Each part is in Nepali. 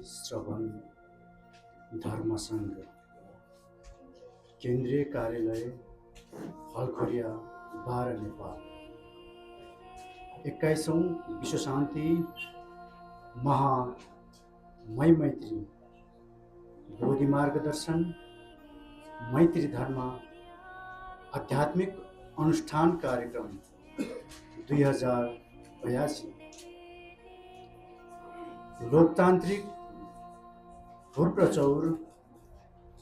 श्रवण धर्मसङ्घ केन्द्रीय कार्यालय हलखोरिया 12 नेपाल 21औं विश्व शान्ति मई मैत्री बोधि मार्गदर्शन मैत्री धर्म आध्यात्मिक अनुष्ठान कार्यक्रम 2082 लोकतान्त्रिक हुर्प्रचौर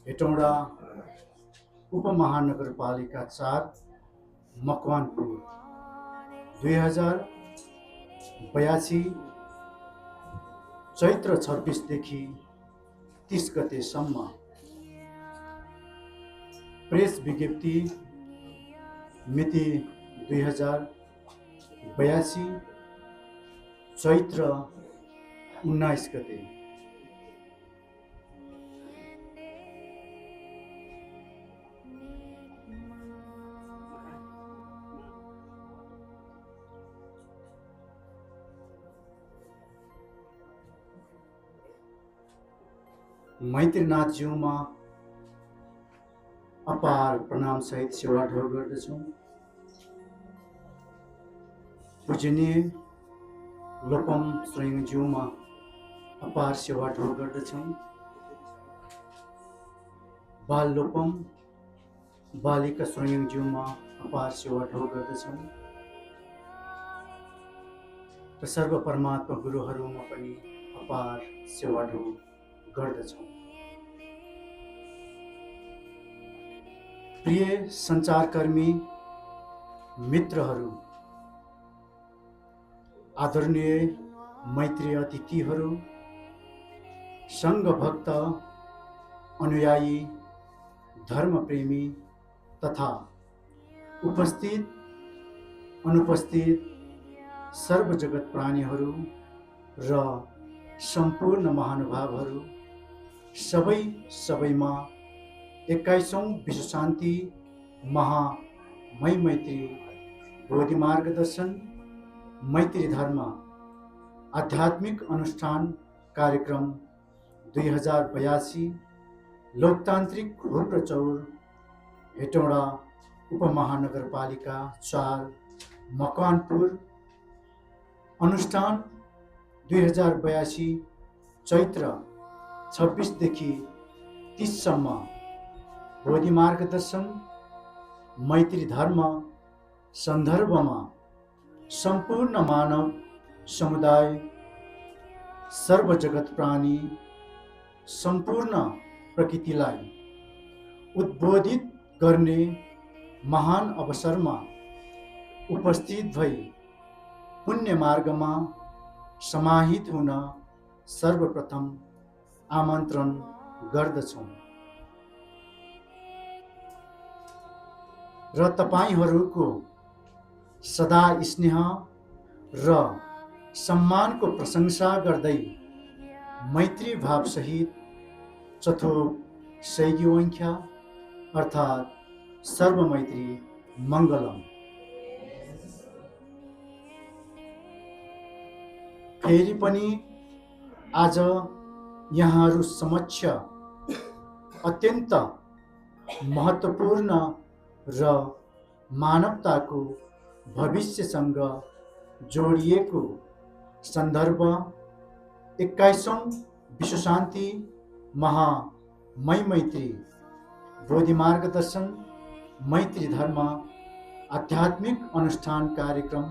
हेटौँडा उपमहानगरपालिका 4 मकवानपुर 2082 चैत्र 26 देखि 30 गतेसम्म प्रेस विज्ञप्ति मिति 2082 चैत्र 19 गते। मैत्रीनाथज्यूमा अपार प्रणाम सहित सेवा ढोग गर्दछौँ। पूजनीय लोपम स्वयंज्यूमा अपार सेवा ढोग गर्दछौँ। बाल लोपम बालिका स्वयंज्यूमा अपार सेवा ढोग गर्दछौँ र सर्व परमात्मा गुरुहरूमा पनि अपार सेवा ढोग गर्दछौँ। प्रिय सञ्चारकर्मी मित्रहरू, आदरणीय मैत्री अतिथिहरू, सङ्घ भक्त अनुयायी धर्मप्रेमी तथा उपस्थित अनुपस्थित सर्व जगत प्राणीहरू र सम्पूर्ण महानुभावहरू, सबैमा 21औं विश्व शान्ति मई मैत्री बोधि मार्गदर्शन मैत्री धर्म आध्यात्मिक अनुष्ठान कार्यक्रम 2082 लोकतान्त्रिक हुर्प्रचौर हेटौँडा उपमहानगरपालिका 4 मकवानपुर अनुष्ठान 2082 चैत्र 26 देखि 30 सम्म बोधि मार्गदर्शन मैत्री धर्म सन्दर्भमा सम्पूर्ण मानव समुदाय, सर्व जगत प्राणी, सम्पूर्ण प्रकृतिलाई उद्बोधित गर्ने महान अवसरमा उपस्थित भई पुण्य मार्गमा समाहित हुन सर्वप्रथम आमन्त्रण गर्दछौँ र तपाईहरूको सदा स्नेह र सम्मानको प्रशंसा गर्दै मैत्री भाव सहित चथोक सैगिवंख्या अर्थात् सर्वमैत्री मङ्गलम। फेरि पनि आज यहाँहरू समक्ष अत्यन्त महत्त्वपूर्ण र मानवताको भविष्यसँग जोडिएको सन्दर्भ 21औं विश्व शान्ति मई मैत्री बोधि मार्गदर्शन मैत्री धर्म आध्यात्मिक अनुष्ठान कार्यक्रम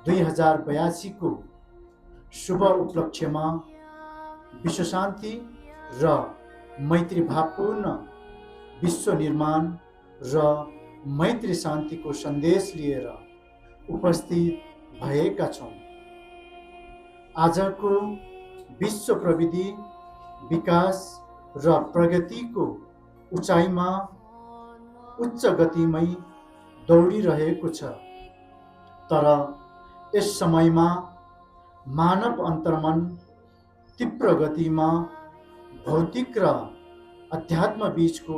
2082 को शुभ उपलक्ष्यमा विश्व शान्ति र मैत्री भावपूर्ण विश्व निर्माण र मैत्री शान्तिको सन्देश लिएर उपस्थित भएका छौँ। आजको विश्व प्रविधि विकास र प्रगतिको उचाइमा उच्च गतिमै दौडिरहेको छ, तर यस समयमा मानव अन्तर्मन तीव्र गतिमा भौतिक र अध्यात्म बीचको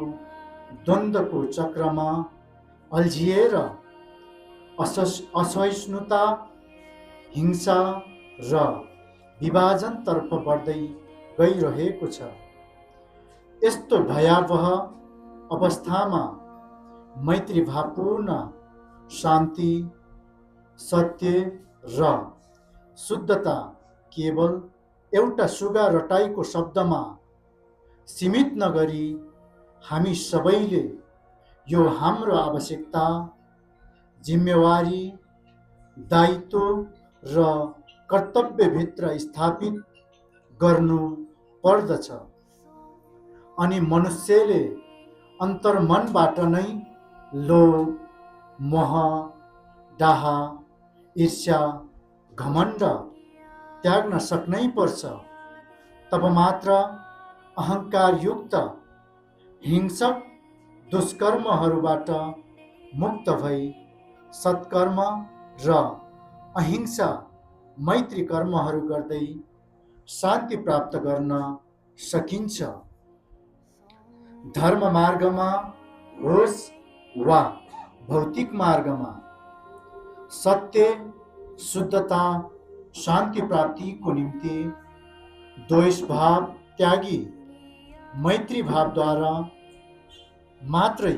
द्वन्द्वको चक्रमा अल्झिएर असहिष्णुता, हिंसा र विभाजनतर्फ बढ्दै गइरहेको छ। यस्तो भयावह अवस्थामा मैत्रीभावपूर्ण शान्ति, सत्य र शुद्धता केवल एउटा सुगा रटाइको शब्दमा सीमित नगरी हामी सबैले यो हाम्रो आवश्यकता, जिम्मेवारी, दायित्व र कर्तव्यभित्र स्थापित गर्नु पर्दछ। अनि मनुष्यले अन्तर्मनबाट नै लोभ, मोह, डाह, ईर्ष्या, घमण्ड त्याग्न सक्नै पर्छ। तब मात्र अहङ्कारयुक्त हिंसक दुष्कर्महरूबाट मुक्त भई सत्कर्म र अहिंसा मैत्री कर्महरू गर्दै शान्ति प्राप्त गर्न सकिन्छ। धर्म मार्गमा होस् वा भौतिक मार्गमा सत्य, शुद्धता, शान्ति प्राप्तिको निम्ति द्वेष भाव त्यागी मैत्री भावद्वारा मात्रै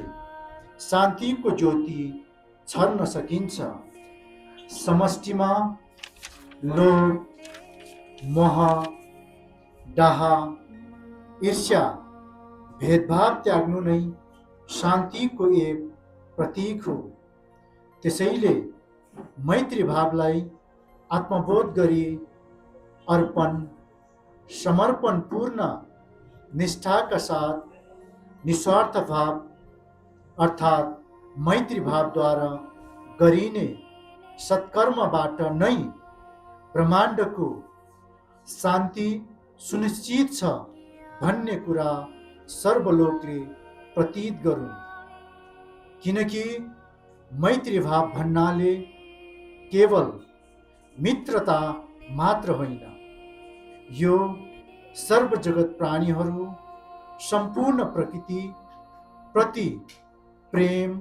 शान्तिको ज्योति छर्न सकिन्छ। समष्टिमा लोभ, मोह, डाह, ईर्ष्या, भेदभाव त्याग्नु नै शान्तिको एक प्रतीक हो। त्यसैले मैत्री भावलाई आत्मबोध गरी अर्पण, समर्पणपूर्ण निष्ठाका साथ निस्वार्थ भाव अर्थात् मैत्री भावद्वारा गरिने सत्कर्मबाट नै ब्रह्माण्डको शान्ति सुनिश्चित छ भन्ने कुरा सर्वलोकले प्रतीत गरून्। किनकि मैत्री भाव भन्नाले केवल मित्रता मात्र होइन, यो सर्व जगत प्राणीहरू, सम्पूर्ण प्रकृति प्रति प्रेम,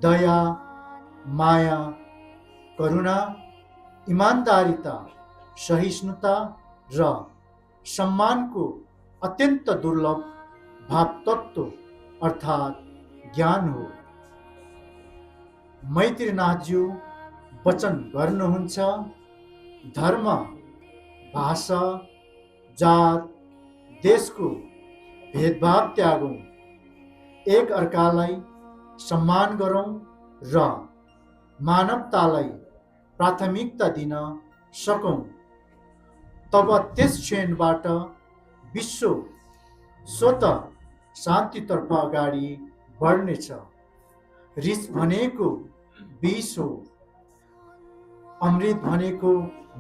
दया, माया, करुणा, इमानदारिता, सहिष्णुता र सम्मानको अत्यन्त दुर्लभ भावतत्व अर्थात् ज्ञान हो। मैत्रीनाथज्यू वचन गर्नुहुन्छ, धर्म, भाषा, जात, देशको भेदभाव त्यागौं, एक अर्कालाई सम्मान गरौं र मानवतालाई प्राथमिकता दिन सकौं। तब त्यस क्षणबाट विश्व स्वतः शान्तितर्फ अगाडि बढ्नेछ। रिस भनेको विष हो, अमृत भनेको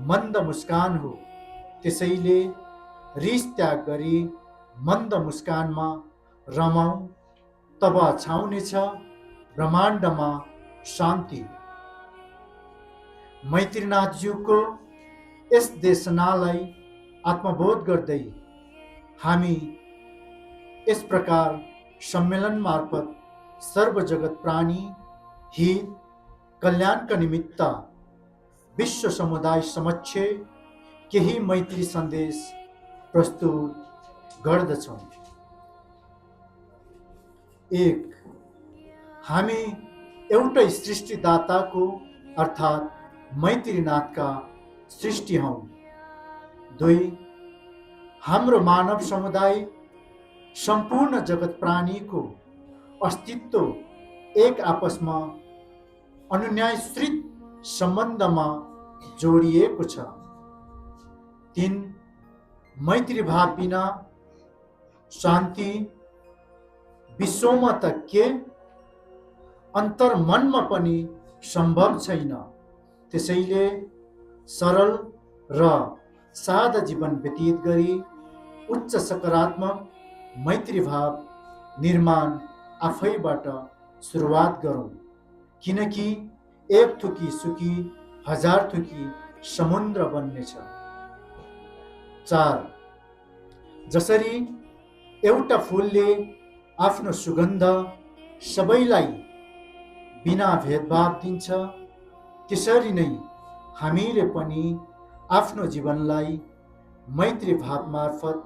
मन्द मुस्कान हो। त्यसैले रिस त्याग गरी मन्द मुस्कानमा रमाऊ, तब छाउनेछ ब्रह्माण्डमा शान्ति। मैत्रीनाथज्यूको यस देशनालाई आत्मबोध गर्दै हामी यस प्रकार सम्मेलन मार्फत सर्व जगत प्राणी हित कल्याणका निमित्त विश्व समुदाय समक्ष केही मैत्री सन्देश प्रस्तुत गर्दछौँ। 1. हामी एउटै सृष्टिदाताको अर्थात् मैत्रीनाथका सृष्टि हौँ। 2. हाम्रो मानव समुदाय सम्पूर्ण जगत प्राणीको अस्तित्व एक आपसमा अनुन्यायश्रित सम्बन्धमा जोडिएको छ। 3. मैत्री भाव बिना शान्ति विश्वमा त के अन्तर्मनमा पनि सम्भव छैन। त्यसैले सरल र सादा जीवन व्यतीत गरी उच्च सकारात्मक मैत्री भाव निर्माण आफैबाट सुरुवात गरौँ। किनकि एक थुकी सुकी 1000 थुकी समुद्र बन्नेछ। 4. जसरी एउटा फूलले आफ्नो सुगन्ध सबैलाई बिना भेदभाव दिन्छ, त्यसरी नै हामीले पनि आफ्नो जीवनलाई मैत्री भाव मार्फत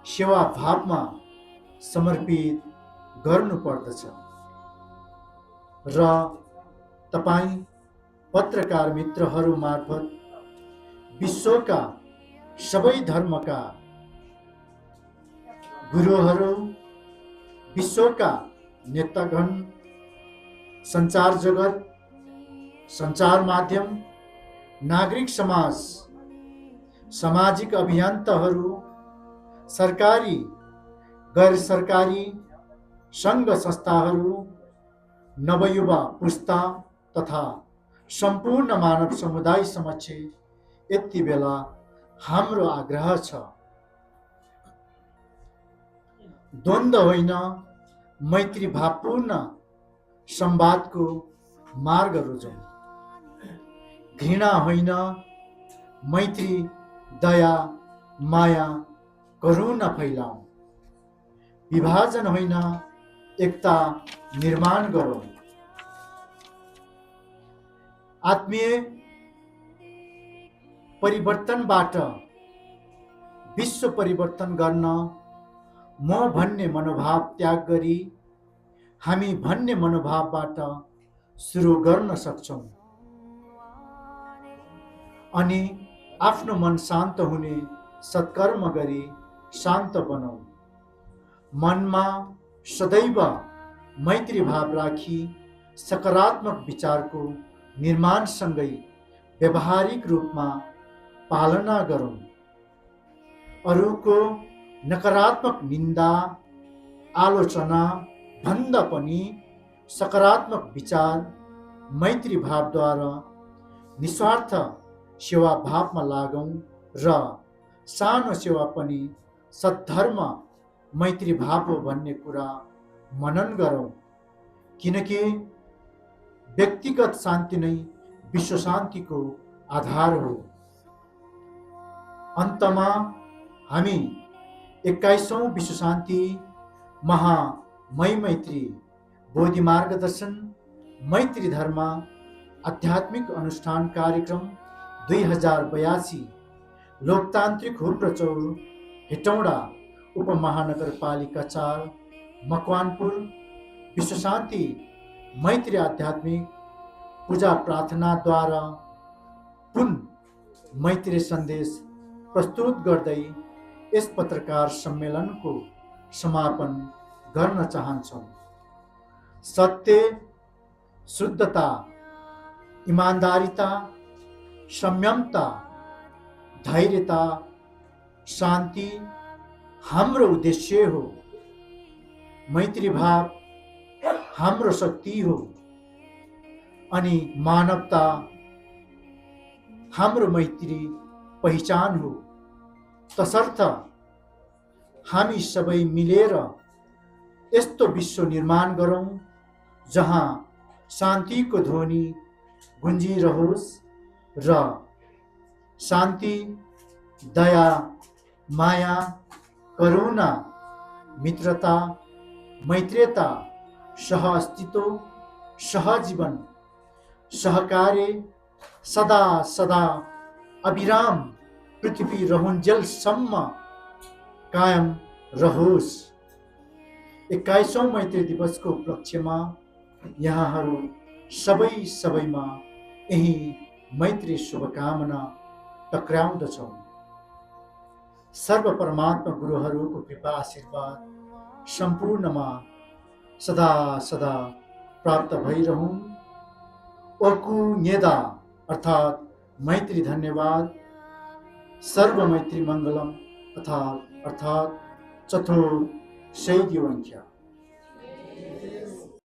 सेवा भावमा समर्पित गर्नुपर्दछ र तपाईँ पत्रकार मित्रहरू मार्फत विश्वका सबै धर्मका गुरुहरू, विश्वका नेतागण, सञ्चार जगत, सञ्चार माध्यम, नागरिक समाज, सामाजिक अभियन्ताहरू, सरकारी गैर सरकारी सङ्घ संस्थाहरू, नवयुवा पुस्ता तथा सम्पूर्ण मानव समुदाय समक्ष यति बेला हाम्रो आग्रह छ, द्वन्द्व होइन, मैत्री भावपूर्ण संवादको मार्ग रोजौं। घृणा होइन, मैत्री, दया, माया, करुणा फैलाऊं। विभाजन होइन, एकता निर्माण गरौं। आत्मीय परिवर्तनबाट विश्व परिवर्तन गर्न म भन्ने मनोभाव त्याग गरी हामी भन्ने मनोभावबाट सुरु गर्न सक्छौं अनि आफ्नो मन शान्त हुने सत्कर्म गरी शान्त बनाऊ। मनमा सदैव मैत्री भाव राखी सकारात्मक विचारको निर्माणसँगै व्यावहारिक रूपमा पालना गरौँ। अरूको नकारात्मक निन्दा आलोचना भन्दा पनि सकारात्मक विचार मैत्री भावद्वारा निस्वार्थ सेवा भावमा लागौं र सानो सेवा पनि सद्धर्म मैत्री भाव हो भन्ने कुरा मनन गरौं, किनकि व्यक्तिगत शान्ति नै विश्व शान्तिको आधार हो। अन्तमा हामी 21औं विश्व शान्ति मैत्री बोधि मार्गदर्शन मैत्री धर्म आध्यात्मिक अनुष्ठान कार्यक्रम 2082 लोकतान्त्रिक हुप्रचौर हेटौडा उपमहानगरपालिका 4 मकवानपुर विश्व शान्ति मैत्री आध्यात्मिक पूजा प्रार्थनाद्वारा पुनः मैत्री सन्देश प्रस्तुत गर्दै यस पत्रकार सम्मेलनको समापन गर्न चाहन्छौं। सत्य, शुद्धता, इमानदारिता, संयमता, धैर्यता, शान्ति हाम्रो उद्देश्य हो। मैत्री भाव हाम्रो शक्ति हो अनि मानवता हाम्रो मैत्री पहिचान हो। तसर्थ हामी सबै मिलेर यस्तो विश्व निर्माण गरौं जहाँ शान्तिको ध्वनि गुन्जिरहोस् र शान्ति, दया, माया, करुणा, मित्रता, मैत्रीता, सहअस्तित्व, सहजीवन, सहकार्य सदा सदा अविराम पृथ्वी रहन्जेलसम्म कायम रहोस्। 21औं मैत्री दिवसको उपलक्ष्यमा यहाँहरू सबैमा यही मैत्री शुभकामना टक्राउँदछौँ। सर्व परमात्मा गुरुहरूको कृपा आशीर्वाद सम्पूर्णमा सदा सदा प्राप्त भइरहून्। ओकु न्येदा अर्थात मैत्री धन्यवाद। सर्व मैत्री मङ्गलम अर्थात चतुर सैद्यवंख्या।